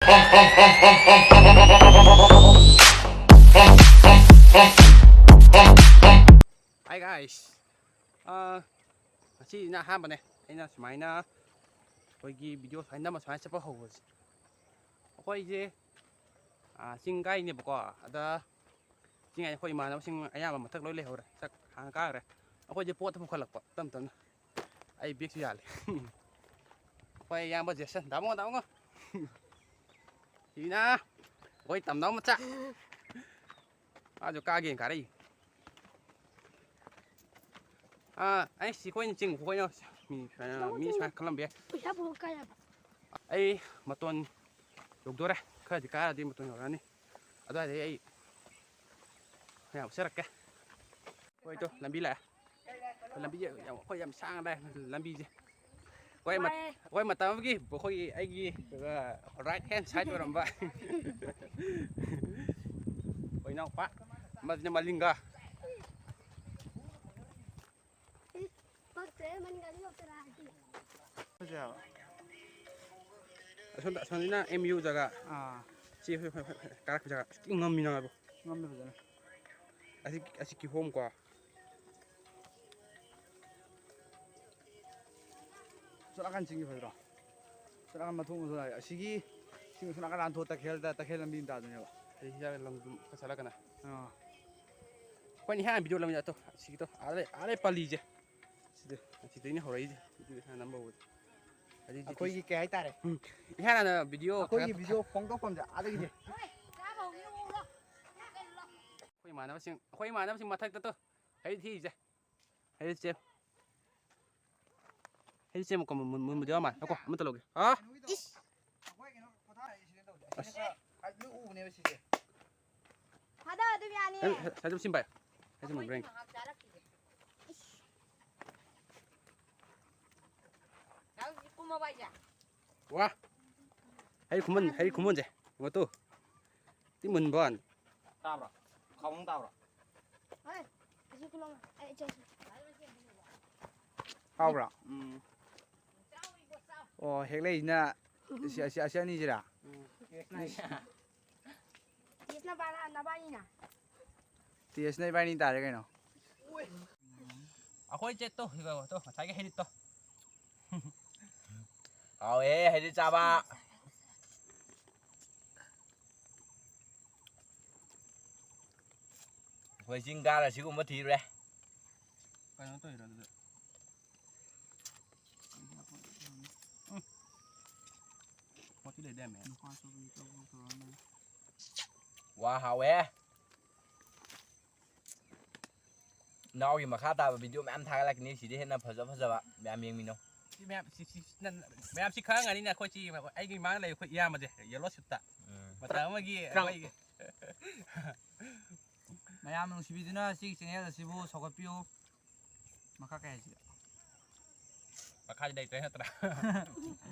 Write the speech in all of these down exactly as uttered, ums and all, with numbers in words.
Hi guys. ꯑꯥ, ꯉꯁꯤꯅ ꯑꯍꯥꯟꯕꯅꯦ ꯑꯩꯅ ꯁꯨꯃꯥꯏꯅ ꯑꯩꯈꯣꯏꯒꯤ ꯚꯤꯗꯤꯑꯣ ꯁꯨꯃꯥꯏꯅ ꯅꯝꯃ ꯁꯨꯃꯥꯏꯅ ꯆꯠꯄ ꯍꯧꯕꯁꯦ꯫ ꯑꯩꯈꯣꯏꯁꯦ, ꯑꯥ, ꯆꯤꯡ ꯀꯥꯏꯅꯦꯕꯀꯣ꯫ ꯑꯗ ꯆꯤꯡ ꯍꯥꯏꯗꯤ ꯑꯩꯈꯣꯏ ꯏꯃꯥꯟꯅꯕꯁꯤꯡ ꯑꯌꯥꯝꯕ ꯃꯊꯛ ꯂꯣꯏ ꯂꯩꯍꯧꯔꯦ, ꯆꯠ-, ꯍꯥꯟꯅ ꯀꯥꯈ꯭ꯔꯦ꯫ ꯑꯩꯈꯣꯏꯁꯦ ꯄꯣꯠꯇ ꯄꯨꯈꯠꯂꯛꯄ ꯇꯞ ꯇꯞꯅ꯫ ꯑꯩ ꯕꯦꯒꯁꯨ ꯌꯥꯜꯂꯦ꯫ ꯑꯩꯈꯣꯏ ꯏꯌꯥꯝꯕ ꯖꯦꯁꯟ, ꯇꯥꯃꯣ, ꯇꯥꯃꯣ꯫ ꯁꯤꯅ ꯑꯩꯈꯣꯏ ꯇꯝꯅꯕ ꯃꯆꯥ꯫ ꯃꯥꯁꯨ ꯀꯥꯒꯦꯅ ꯀꯥꯔꯛꯏ꯫ ꯑꯥ, ꯑꯩ ꯁꯤ ꯑꯩꯈꯣꯏꯅ ꯆꯤꯡ ꯑꯩꯈꯣꯏꯅ ꯃꯤ ꯁꯨꯃꯥꯏꯅ, ꯃꯤ ꯁꯨꯃꯥꯏꯅ ꯈꯜꯂꯝꯕ ꯌꯥꯏ꯫ ꯄꯩꯁꯥ ꯄꯨꯔ ꯀꯥꯏ ꯍꯥꯏꯕ? ꯑꯩ ꯃꯇꯣꯟ ꯌꯧꯗꯣꯔꯦ꯫ ꯈꯔꯗꯤ ꯀꯥꯔꯗꯤ ꯃꯇꯣꯟ ꯌꯧꯔꯛꯑꯅꯤ꯫ ꯑꯗꯨꯋꯥꯏꯗꯩ ꯑꯩ ꯃꯌꯥꯝ ꯎꯠꯆꯔꯛꯀꯦ꯫ ꯍꯣꯏ, ꯇꯣ, ꯂꯝꯕꯤ ꯂꯥꯛꯑꯦ꯫ ꯂꯝꯕꯤꯁꯦ ꯌꯥꯝ, ꯑꯩꯈꯣꯏ ꯌꯥꯝ ꯁꯥꯡꯅ ꯂꯥꯛꯑꯦ ꯂꯝꯕꯤꯁꯦ꯫ ꯑꯩꯈꯣꯏ ꯃꯠ-, ꯋꯥꯏꯌꯦ꯫ ꯑꯩꯈꯣꯏ ꯃꯇꯝ ꯑꯃꯒꯤ ꯑꯩꯈꯣꯏꯒꯤ, ꯑꯩꯒꯤ, ꯑ, right hand side ꯑꯣꯏꯔꯝꯕ ꯑꯩꯈꯣꯏ ꯏꯅꯥꯎꯄꯥ ꯑꯃꯁꯤꯅ ꯃꯂꯤꯡꯒ꯫ ꯏꯁ, ꯄꯛꯇ꯭ꯔꯦ, ꯃꯅꯤꯡ ꯒꯥꯔꯤ ꯌꯧꯁꯜꯂꯛꯑꯗꯤ꯫ ꯐꯖꯩ ꯍꯥꯏꯕ꯫ ꯑꯁꯣꯝꯗ, ꯑꯁꯣꯝꯗꯅ M U ꯖꯒꯥ꯫ ꯑꯥ꯫ ꯁꯤ ꯍꯣꯏ, ꯍꯣꯏ, ꯍꯣꯏ, ꯍꯣꯏ, ꯀꯥꯔꯛꯄ ꯖꯒꯥ꯫ ꯑꯁ, ꯊꯤ ꯉꯝꯃꯤꯅ ꯍꯥꯏꯕꯣ꯫ ꯉꯝꯃꯦ ꯐꯖꯅ꯫ ꯑꯁꯤ, ꯑꯁꯤ ꯀꯤꯍꯣꯝ ꯀꯣ꯫ ꯁꯣꯝ ꯅꯥꯀꯟ ꯆꯤꯡꯁꯦ ꯐꯖꯗ꯭ꯔꯣ? ꯁꯣꯝ ꯅꯥꯀꯟ ꯃꯊꯣꯡ ꯃꯊꯣꯡ ꯂꯥꯛꯑꯦ꯫ ꯑꯁꯤꯒꯤ ꯆꯤꯡ ꯁꯣꯝ ꯅꯥꯀꯟ ꯂꯥꯟꯊꯣꯛ ꯇꯈꯦꯜꯗ, ꯇꯈꯦꯜ ꯂꯝꯕꯤ ꯑꯃ ꯇꯥꯗꯣꯏꯅꯦꯕ꯫ ꯑꯩ ꯍꯤꯗꯥꯛ ꯂꯪꯗꯨꯝ ꯈꯔ ꯆꯠꯂꯛꯀꯅꯤ꯫ ꯑꯥ꯫ ꯑꯩꯈꯣꯏꯅ ꯏꯍꯥꯟ ꯚꯤꯗꯤꯑꯣ ꯂꯧꯃꯤꯟꯅ ꯑꯇꯣ, ꯑꯁꯤꯒꯤꯗꯣ, ꯑꯥꯗ ꯂꯩ, ꯑꯥꯗ ꯂꯩ ꯄꯜꯂꯤꯁꯦ꯫ ꯁꯤꯗ, ꯑꯁꯤꯗꯩꯅ ꯍꯧꯔꯛꯏꯁꯦ꯫ ꯚꯤꯗꯤꯑꯣ ꯏꯍꯥꯟ ꯅꯝꯕ ꯍꯧꯕꯗꯣ꯫ ꯑꯗꯩꯗꯤ ꯑꯩꯈꯣꯏꯒꯤ ꯀꯩ ꯍꯥꯏꯇꯥꯔꯦ? ꯎꯝ꯫ ꯏꯍꯥꯟ ꯍꯥꯟꯅ ꯚꯤꯗꯤꯑꯣ ꯑꯩꯈꯣꯏꯒꯤ ꯊꯥꯒꯠ-, ꯚꯤꯗꯤꯑꯣ ꯐꯣꯡꯗꯣꯛꯐꯝꯁꯦ ꯑꯥꯗꯒꯤꯗꯤ꯫ ꯑꯩꯈꯣꯏ ꯏꯃꯥꯟꯅꯕꯁꯤꯡ, ꯑꯩꯈꯣꯏ ꯏꯃꯥꯟꯅꯕꯁꯤꯡ ꯃꯊꯛꯇ ꯇꯣ꯫ ꯍꯩ ꯊꯤꯁꯦ꯫ ꯍꯩ ꯆꯦ꯫ ꯍꯩ ꯆꯦ ꯑꯃꯨꯛꯀ ꯃꯨꯟ-, ꯃꯨꯟ-, ꯃꯨꯟꯕꯗꯤ ꯌꯥꯎꯔ ꯃꯥꯜꯂꯦ꯫ ꯉꯥꯏꯈꯣ, ꯑꯃꯠꯇ ꯂꯧꯒꯦ꯫ ꯍꯥ? ꯏꯁ! ꯑꯁ꯫ ꯐꯥꯗ ꯑꯗꯨꯝ ꯌꯥꯅꯤꯌꯦ꯫ ꯑꯦ, ꯁꯥꯏꯗ ꯁꯤꯝ ꯄꯥꯏ꯫ ꯁꯥꯏꯗ ꯁꯤꯝ ꯕ꯭ꯔꯦꯡ꯫ ꯏꯁ꯫ ꯅꯪ ꯀꯨꯝꯃꯕ ꯍꯥꯏꯁꯦ? ꯋꯥ꯫ ꯍꯩ ꯈꯨꯃꯟ, ꯍꯩ ꯈꯨꯃꯟꯁꯦ꯫ ꯉꯇꯨ꯫ ꯇꯤ ꯃꯨꯟꯕ ꯋꯥꯅꯤ꯫ ꯇꯥꯕ꯭ꯔꯣ? ꯈꯥꯎꯕꯨꯡ ꯇꯥꯕ꯭ꯔꯣ? ꯍꯣꯏ꯫ ꯑꯁꯤ ꯈꯨꯂꯪ꯫ ꯑꯩ ꯆꯠꯁꯤ꯫ ꯍꯥꯎꯕ꯭ꯔꯣ? ꯎꯝ꯫ ꯑꯣ, ꯍꯦꯛꯂꯛꯏꯁꯤꯅ ꯑꯁꯤ, ꯑꯁꯤ, ꯑꯁꯤ ꯑꯅꯤꯁꯤꯔꯥ? ꯎꯝ꯫ ꯇꯦꯁꯅ ꯕꯥꯔꯥ ꯅꯕꯥꯅꯤꯅ꯫ ꯇꯦꯁꯅ ꯏꯕꯥꯅꯤ ꯇꯥꯔꯦ ꯀꯩꯅꯣ꯫ ꯑꯩꯈꯣꯏ ꯆꯦꯠꯇꯣ, ꯏꯕꯣ, ꯇꯣ, ꯉꯁꯥꯏꯒꯤ ꯍꯩꯔꯤꯠꯇꯣ꯫ ꯍꯥꯎꯋꯦ, ꯍꯩꯔꯤꯠ ꯆꯥꯕ꯫ ꯑꯩꯈꯣꯏ ꯆꯤꯡ ꯀꯥꯔ ꯁꯤꯒꯨꯝꯕ ꯊꯤꯔꯨꯔꯦ꯫ ꯀꯩꯅꯣ ꯇꯧꯔꯤꯔꯣ ꯑꯗꯨꯗ? ꯎꯝ꯫ ꯄꯣꯠꯇꯤ ꯂꯩꯗꯥꯏꯃꯦ? ꯋꯥ ꯍꯥꯎꯋꯦ꯫ ꯏꯅꯥꯎꯒꯤ ꯃꯈꯥ ꯇꯥꯕ video ꯃꯌꯥꯝ ꯊꯥꯒꯠꯂꯛꯀꯅꯤ꯫ ꯁꯤꯗꯤ ꯍꯦꯟꯅ ꯐꯖ ꯐꯖꯕ ꯃꯌꯥꯝ ꯌꯦꯡꯃꯤꯟꯅꯧ꯫ ꯁꯤ ꯃꯌꯥꯝ, ꯁꯤ, ꯁꯤ, ꯅꯪ, ꯃꯌꯥꯝ ꯁꯤ ꯈꯪꯉꯝꯒꯅꯤꯅꯦ꯫ ꯑꯩꯈꯣꯏ ꯁꯤ, ꯑꯩꯒꯤ ꯃꯥꯡꯗ ꯂꯩ ꯑꯩꯈꯣꯏ ꯏꯌꯥꯝꯕꯁꯦ, yellow suit ꯇ꯫ ꯎꯝ꯫ ꯃꯇꯝ ꯑꯃꯒꯤ ꯑꯩꯈꯣꯏꯒꯤ ꯃꯌꯥꯝ ꯅꯨꯡꯁꯤꯕꯤꯗꯨꯅ ꯁꯤꯒꯤ channel ꯑꯁꯤꯕꯨ ꯁꯧꯒꯠꯄꯤꯌꯨ꯫ ꯃꯈꯥ ꯀꯩ ꯍꯥꯏꯁꯤꯒꯦ? ꯃꯈꯥꯗꯤ ꯂꯩꯇ꯭ꯔꯦ ꯅꯠꯇ꯭ꯔꯥ?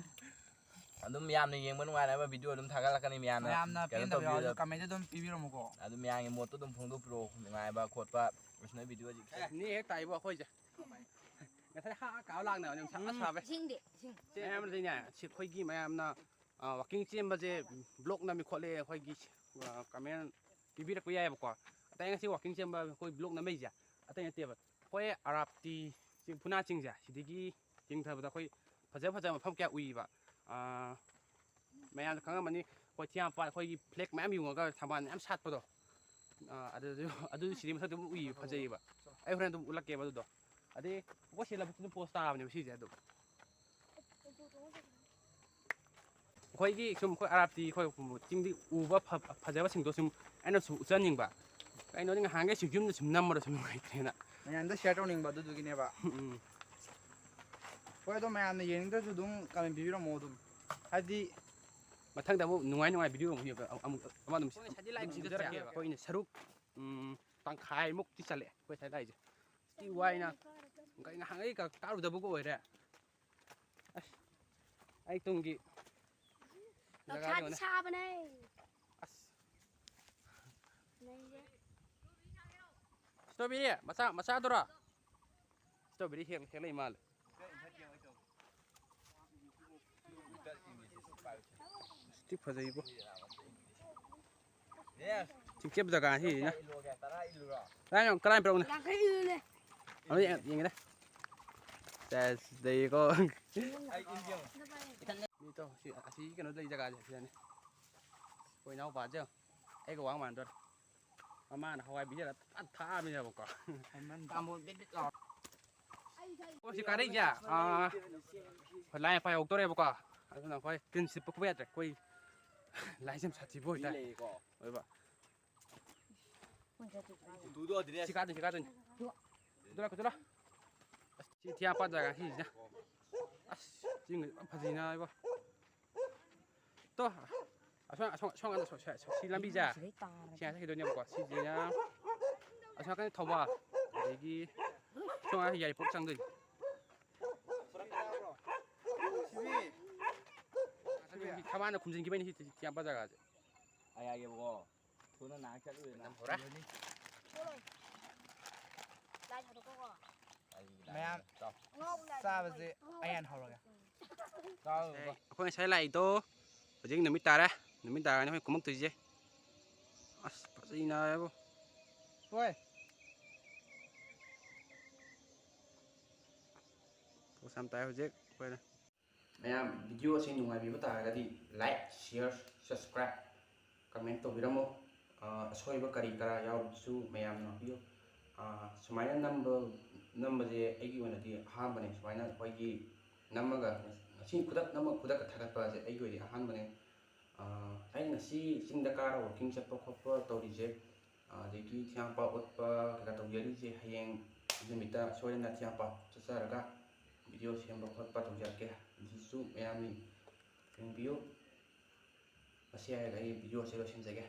ꯑꯗꯨꯝ ꯌꯥꯝꯅ ꯌꯦꯡꯕ ꯅꯨꯡꯉꯥꯏꯅꯕ video ꯑꯗꯨꯝ ꯊꯥꯒꯠꯂꯛꯀꯅꯤ ꯃꯌꯥꯝꯅ꯫ ꯃꯌꯥꯝꯅ ꯀꯩꯅꯣ ꯄꯦꯟꯗꯕ ꯌꯥꯎꯔꯁꯨ ꯇꯧꯕꯤꯌꯨ꯫ Comment ꯑꯗꯨꯝ ꯄꯤꯕꯤꯔꯝꯃꯨꯀꯣ꯫ ꯑꯗꯨꯝ ꯃꯌꯥꯝꯒꯤ ꯃꯣꯠꯇꯣ ꯑꯗꯨꯝ ꯐꯣꯡꯗꯣꯛꯄꯤꯔꯛꯑꯣ꯫ ꯅꯨꯡꯉꯥꯏꯕ ꯈꯣꯠꯄ ꯁꯤꯅ video ꯁꯦ꯫ ꯑꯦ, ꯅꯦ ꯍꯦꯛ ꯇꯥꯏꯕꯣ ꯑꯩꯈꯣꯏꯁꯦ꯫ ꯉꯁꯥꯏ ꯍꯥ ꯀꯥ ꯂꯥꯛꯅꯕꯅꯦ ꯌꯥꯝ ꯁꯥ ꯎꯝ, ꯁꯥꯕꯩ꯫ ꯏꯁꯤꯡꯗꯤ, ꯏꯁꯤꯡ꯫ ꯃꯌꯥꯝꯅꯗꯤꯅꯦ, ꯁꯤ ꯑꯩꯈꯣꯏꯒꯤ ꯃꯌꯥꯝꯅ, ꯑ, walking ꯆꯦꯟꯕꯁꯦ vlog ꯅꯝꯃꯤ ꯈꯣꯠꯂꯤ ꯑꯩꯈꯣꯏꯒꯤ, ꯑ, comment ꯄꯤꯕꯤꯔꯛꯄ ꯌꯥꯏꯑꯕꯀꯣ꯫ ꯑꯇꯩ ꯉꯁꯤ walking ꯆꯦꯟꯕ ꯑꯩꯈꯣꯏ vlog ꯅꯝꯃꯛꯏꯁꯦ ꯑꯇꯩ ꯅꯠꯇꯦꯕ꯫ ꯑꯩꯈꯣꯏ ꯑꯔꯥꯞꯇꯤ ꯆꯤꯡ, ꯐꯨꯅꯥ ꯆꯤꯡꯁꯦ ꯁꯤꯗꯒꯤ ꯌꯦꯡꯊꯕꯗ ꯑꯩꯈꯣꯏ ꯐꯖ ꯐꯖꯕ ꯃꯐꯝ ꯀꯌꯥ ꯎꯏꯕ꯫ ꯑꯥ, ꯃꯌꯥꯝꯅ ꯈꯪꯉꯝꯃꯅꯤ, ꯑꯩꯈꯣꯏ ꯊꯤꯌꯥꯝꯄꯥꯠ ꯑꯩꯈꯣꯏꯒꯤ flag ꯃꯌꯥꯝ ꯌꯨꯡꯉꯒ ꯊꯝꯕꯥꯜ ꯃꯌꯥꯝ ꯁꯥꯠꯄꯗꯣ꯫ ꯑꯥ, ꯑꯗꯨꯁꯨ, ꯑꯗꯨꯁꯨ ꯁꯤꯗꯤ ꯃꯊꯛꯇ ꯑꯗꯨꯝ ꯎꯏꯕ, ꯐꯖꯩꯌꯦꯕ꯫ ꯑꯩ ꯍꯣꯔꯦꯟ ꯑꯗꯨꯝ ꯎꯠꯂꯛꯀꯦꯕ ꯑꯗꯨꯗꯣ꯫ ꯑꯗꯩ ꯑꯩꯈꯣꯏ ꯁꯤ ꯂꯧꯕꯨꯛꯇ ꯑꯗꯨꯝ post ꯇꯥꯕꯅꯦꯕ ꯁꯤꯁꯦ ꯑꯗꯨꯝ꯫ ꯑꯩꯈꯣꯏꯒꯤ ꯁꯨꯝ ꯑꯩꯈꯣꯏ ꯑꯔꯥꯞꯇꯤ ꯑꯩꯈꯣꯏ ꯆꯤꯡꯗꯤ ꯎꯕ ꯐ-, ꯐꯖꯕꯁꯤꯡꯗꯣ ꯁꯨꯝ ꯑꯩꯅ ꯁꯨꯝ ꯎꯠꯆꯅꯤꯡꯕ꯫ ꯀꯩꯅꯣꯗꯤ ꯉꯍꯥꯟꯈꯩꯁꯨ ꯌꯨꯝꯗ ꯁꯨꯝ ꯅꯝꯕꯗꯣ ꯁꯨꯝ ꯅꯨꯡꯉꯥꯏꯇ꯭ꯔꯦꯅ꯫ ꯃꯌꯥꯝꯗ share ꯇꯧꯅꯤꯡꯕ ꯑꯗꯨꯗꯨꯒꯤꯅꯦꯕ꯫ ꯎꯝ꯫ ꯍꯣꯏ, ꯑꯗꯣ ꯃꯌꯥꯝꯅ ꯌꯦꯡꯅꯤꯡꯗ꯭ꯔꯁꯨ ꯑꯗꯨꯝ comment ꯄꯤꯕꯤꯔꯝꯃꯣ ꯑꯗꯨꯝ꯫ ꯍꯥꯏꯗꯤ ꯃꯊꯪꯗ ꯑꯃꯨꯛ ꯅꯨꯡꯉꯥꯏ ꯅꯨꯡꯉꯥꯏ video ꯑꯃꯨꯛ, ꯑꯃꯨꯛ, ꯑꯃ ꯑꯗꯨꯝ ꯑꯩꯈꯣꯏ ꯉꯁꯥꯏꯗꯤ ꯂꯥꯏ ꯁꯤꯟꯖꯔꯛꯀꯦꯕ꯫ ꯑꯩꯈꯣꯏꯅ ꯁꯔꯨꯛ, ꯎꯝ, ꯇꯪꯈꯥꯏꯃꯨꯛꯇꯤ ꯆꯠꯂꯦ ꯑꯩꯈꯣꯏ ꯉꯁꯥꯏ ꯂꯥꯛꯏꯁꯦ꯫ ꯁꯤ ꯋꯥꯏꯅ ꯉꯍꯥꯟꯈꯩ ꯀꯥ-, ꯀꯥꯔꯨꯗꯕꯒ ꯑꯣꯏꯔꯦ꯫ ꯑꯁ, ꯑꯩ ꯇꯨꯡꯒꯤ ꯖꯒꯥꯗꯣ ꯅꯨꯡꯁꯥꯗꯤ ꯌꯦꯡꯉꯨꯅꯦ꯫ ꯁꯥꯕꯅꯦ꯫ ꯑꯁ꯫ ꯅꯩꯔꯦ꯫ Strawberry ꯃꯆꯥ, ꯃꯆꯥꯗꯨꯔꯣ? Strawberry ꯍꯦꯛ-, ꯍꯦꯛꯂꯛꯏ ꯃꯥꯜꯂꯦ꯫ ꯊꯤ ꯐꯖꯩꯕꯣ꯫ ꯆꯤꯡꯆꯦꯞ ꯖꯒꯥ ꯁꯤꯁꯤꯅ꯫ ꯀꯗꯥꯏꯅꯣ? ꯀꯗꯥꯏ ꯄꯤꯔꯛꯎꯅꯦ? ꯌꯥꯡꯈꯩ ꯏꯜꯂꯨꯅꯦ꯫ ꯑꯃ ꯌꯦꯡ-, ꯌꯦꯡꯒꯦꯅꯦ꯫ ꯁꯦꯁ, ꯂꯩꯌꯦꯀꯣ꯫ ꯃꯤ ꯇꯧ, ꯁꯤ, ꯑꯁꯤ ꯀꯩꯅꯣ ꯂꯩ ꯖꯒꯥꯁꯦ ꯁꯤꯗꯅꯦ꯫ ꯑꯩꯈꯣꯏ ꯏꯅꯥꯎꯄꯥꯁꯦ ꯌꯦꯡꯉꯣ꯫ ꯑꯩꯒ ꯋꯥꯡ ꯃꯥꯟꯅꯗꯣꯔꯦ꯫ ꯃꯃꯥꯅ ꯍꯋꯥꯏ ꯄꯤꯖꯔ ꯐꯖꯅ ꯊꯥꯛꯑꯕꯅꯦꯕꯀꯣ꯫ ꯄꯥꯝꯕꯣꯝ ꯕꯤꯠ ꯕꯤꯠ ꯂꯥꯎ꯫ ꯑꯣ, ꯁꯤ ꯀꯥꯟꯅꯩꯁꯦ, ꯑꯥ, ꯑꯩꯈꯣꯏ ꯂꯥꯏ ꯃꯄꯥ ꯌꯧꯗꯣꯔꯦꯕꯀꯣ꯫ ꯑꯗꯨꯅ ꯑꯩꯈꯣꯏ ꯇꯤꯟ ꯁꯤꯠꯄ ꯈꯣꯠꯄ ꯌꯥꯗ꯭ꯔꯦ꯫ ꯑꯩꯈꯣꯏ ꯂꯥꯏꯁꯦ ꯌꯥꯝ ꯁꯥꯊꯤꯕ ꯑꯣꯏꯇꯥꯔꯦ꯫ ꯂꯩꯌꯦꯀꯣ꯫ ꯑꯣꯏꯕ꯫ ꯇꯨꯗꯣ ꯑꯗꯨꯅꯦ꯫ ꯁꯤ ꯀꯥꯗꯣꯏꯅꯤ, ꯁꯤ ꯀꯥꯗꯣꯏꯅꯤ꯫ ꯀꯨꯇꯨꯂꯥ, ꯀꯨꯇꯨꯂꯥ꯫ ꯑꯁ, ꯁꯤ ꯊꯤꯌꯥꯝꯄꯥꯠ ꯖꯒꯥ ꯁꯤꯁꯤꯅ꯫ ꯑꯁ, ꯆꯤꯡꯒ ꯌꯥꯝ ꯐꯖꯩꯅ ꯏꯕꯣ꯫ ꯇꯣ, ꯑꯁꯣꯝ, ꯑꯁꯣꯝ, ꯑꯁꯣꯝ ꯀꯥꯟꯗ ꯁꯣ-, ꯁꯣ-, ꯁꯣ-, ꯁꯤ ꯂꯝꯕꯤꯁꯦ꯫ ꯁꯤꯗꯩ ꯇꯥꯔꯒ꯫ ꯁꯤ ꯆꯠꯈꯤꯗꯣꯏꯅꯦꯕꯀꯣ꯫ ꯁꯤꯁꯤꯅ ꯑꯁꯣꯝ ꯅꯥꯀꯟꯗ ꯊꯧꯕꯥꯜ꯫ ꯑꯗꯒꯤ ꯁꯣꯝ ꯅꯥꯀꯟꯗ ꯌꯥꯏꯔꯤꯄꯣꯛ ꯆꯪꯗꯣꯏꯅꯤ꯫ ꯁꯤꯕꯤ꯫ ꯊꯕꯥꯅ ꯈꯨꯝꯖꯤꯟꯈꯤꯕꯩꯅꯦ ꯁꯤ ꯊꯤꯌꯥꯝꯄꯥꯠ ꯖꯒꯥꯁꯦ꯫ ꯑꯌꯥꯒꯦꯕꯀꯣ꯫ ꯊꯨꯅ ꯅꯥ ꯆꯠꯂꯨꯔꯦ ꯅꯪ꯫ ꯅꯝꯍꯧꯔꯦ꯫ ꯂꯥꯏ ꯊꯥꯗꯣꯛꯈꯣꯀꯣ꯫ ꯑꯩ ꯂꯥꯏ ꯃꯌꯥꯝ ꯆꯥꯎ꯫ ꯆꯥꯕꯁꯦ ꯑꯩ ꯍꯥꯟꯅ ꯍꯧꯔꯒꯦ꯫ ꯆꯥꯎ꯫ ꯑꯩꯈꯣꯏ ꯉꯁꯥꯏ ꯂꯥꯛꯏꯗꯣ ꯍꯧꯖꯤꯛ ꯅꯨꯃꯤꯠ ꯇꯥꯔꯦ꯫ ꯅꯨꯃꯤꯠ ꯇꯥꯔꯒꯅꯤ ꯑꯩꯈꯣꯏ ꯀꯨꯝꯃꯛꯇꯣꯏꯁꯦ꯫ ꯑꯁ, ꯐꯖꯩꯅ ꯍꯥꯏꯕꯨ꯫ ꯍꯣꯏ꯫ ꯄꯣꯁ ꯌꯥꯝ ꯇꯥꯏ ꯍꯧꯖꯤꯛ ꯑꯩꯈꯣꯏꯅ꯫ ꯃꯌꯥꯝ video ꯑꯁꯤ ꯅꯨꯡꯉꯥꯏꯕꯤꯕ ꯇꯥꯔꯒꯗꯤ like, share, subscribe, comment ꯇꯧꯕꯤꯔꯝꯃꯣ꯫ ꯑꯥ, ꯑꯁꯣꯏꯕ ꯀꯔꯤ ꯀꯔꯥ ꯌꯥꯎꯔꯕꯁꯨ ꯃꯌꯥꯝꯅ ꯉꯥꯛꯄꯤꯌꯨ꯫ ꯑꯥ, ꯁꯨꯃꯥꯏꯅ ꯅꯝꯕ, ꯅꯝꯕꯁꯦ ꯑꯩꯒꯤ ꯑꯣꯏꯅꯗꯤ ꯑꯍꯥꯟꯕꯅꯦ꯫ ꯁꯨꯃꯥꯏꯅ ꯑꯩꯈꯣꯏꯒꯤ ꯅꯝꯃꯒ ꯉꯁꯤ ꯈꯨꯗꯛ ꯅꯝꯃꯒ ꯈꯨꯗꯛꯇ ꯊꯥꯒꯠꯄ ꯑꯁꯦ ꯑꯩꯒꯤ ꯑꯣꯏꯅꯗꯤ ꯑꯍꯥꯟꯕꯅꯦ꯫ ꯑꯥ, ꯑꯩ ꯉꯁꯤ ꯆꯤꯡꯗ ꯀꯥꯔ walking ꯆꯠꯄ ꯈꯣꯠꯄ ꯇꯧꯔꯤꯁꯦ, ꯑꯗꯒꯤ ꯊꯤꯌꯥꯝꯄꯥꯠ ꯎꯠꯄ ꯀꯩꯀꯥ ꯇꯧꯖꯔꯤꯁꯦ, ꯍꯌꯦꯡ ꯅꯨꯃꯤꯠꯇ ꯁꯣꯏꯗꯅ ꯊꯤꯌꯥꯝꯄꯥꯠ ꯆꯠꯆꯔꯒ video ꯁꯦꯝꯕ ꯈꯣꯠꯄ ꯇꯧꯖꯔꯛꯀꯦ꯫ ꯑꯗꯨꯁꯨ ꯃꯌꯥꯝ ꯌꯦꯡꯕꯤꯌꯨ꯫ ꯃꯁꯤ ꯍꯥꯏꯔꯒ ꯑꯩ video ꯑꯁꯤ ꯂꯣꯏꯁꯤꯟꯖꯒꯦ꯫